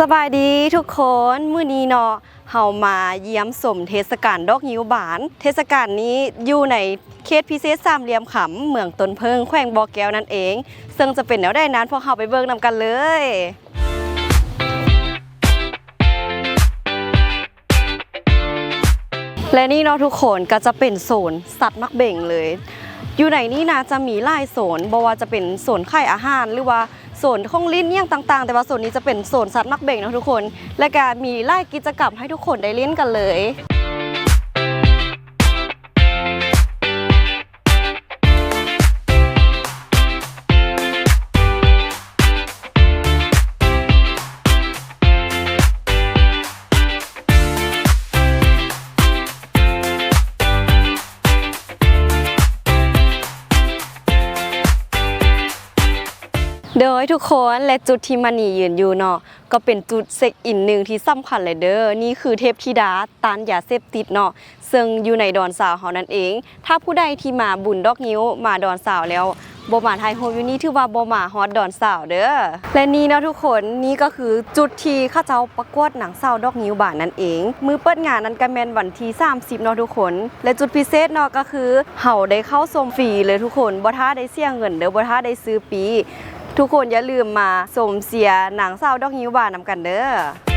ສະບາຍດີທຸກຄົນ, ມື້ນີ້ເນາະ ເຮົາມາຢ້ຽມຊົມເທດສະການດອກງິ້ວບານ. ເທດສະການນີ້ຢູ່ໃນເຂດພິເສດສາມຫຼ່ຽມຄຳ ເມືອງຕົ້ນເຜິ້ງ ແຂວງບໍ່ແກ້ວນັ້ນເອງ. ເຊິ່ງຈະເປັນແນວໃດນັ້ນ ພວກເຮົາໄປເບິ່ງນຳກັນເລີຍ. ແລະນີ້ເນາະທຸກຄົນ ກໍຈະເປັນໂຊນສັດໝາກເບັງເລີຍ. ຢູ່ໃນນີ້ນະຈະມີຫຼາຍໂຊນ, ບໍ່ວ່າຈະເປັນໂຊນຂາຍອາຫານ ຫຼືວ່າໂຊນຂອງຫຼິ້ນອີ່ຫຍັງຕ່າງໆ, ແຕ່ວ່າໂຊນນີ້ຈະເປັນໂຊນສັດໝາກເບັງເນາະທຸກຄົນ. ແລະກະມີຫຼາຍກິດຈະກຳໃຫ້ທຸກຄົນໄດ້ຫຼິ້ນກັນເລີຍ. ໂດຍທຸກຄົນ ແລະ ຈຸດທີ່ມະນີຢືນຢູ່ເນາະ ກໍເປັນຈຸດເຊັກອິນໜຶ່ງທີ່ສຳຄັນເລີຍເດີ້. ນີ້ຄືເທບທິດາຕ້ານຢາເສບຕິດເນາະ ເຊິ່ງຢູ່ໃນດອນຊາວເຮົານັ້ນເອງ. ຖ້າຜູ້ໃດທີ່ມາບຸນດອກງິ້ວ ມາດອນຊາວແລ້ວ ບໍ່ມາຖ່າຍຮູບຢູ່ນີ້ ຖືວ່າບໍ່ມາຮອດດອນຊາວເດີ້. ແລະນີ້ເນາະທຸກຄົນ ນີ້ກໍຄືຈຸດທີ່ເຂົາເຈົ້າປະກວດນາງສາວດອກງິ້ວບານນັ້ນເອງ. ມື້ເປີດງານນັ້ນກໍແມ່ນວັນທີສາມສິບເນາະທຸກຄົນ. ແລະຈຸດພິເສດເນາະ ກໍຄືເຮົາໄດ້ເຂົ້າຊົມຟຣີເລີຍທຸກຄົນ, ບໍ່ຖ້າໄດ້ເສຍເງິນເດີ້, ບໍ່ຖ້າໄດ້ຊື້ປີ້. ທຸກຄົນຢ່າລືມມາຊົມເຊຍນາງສາວດອກງິ້ວບານນຳກັນເດີ້.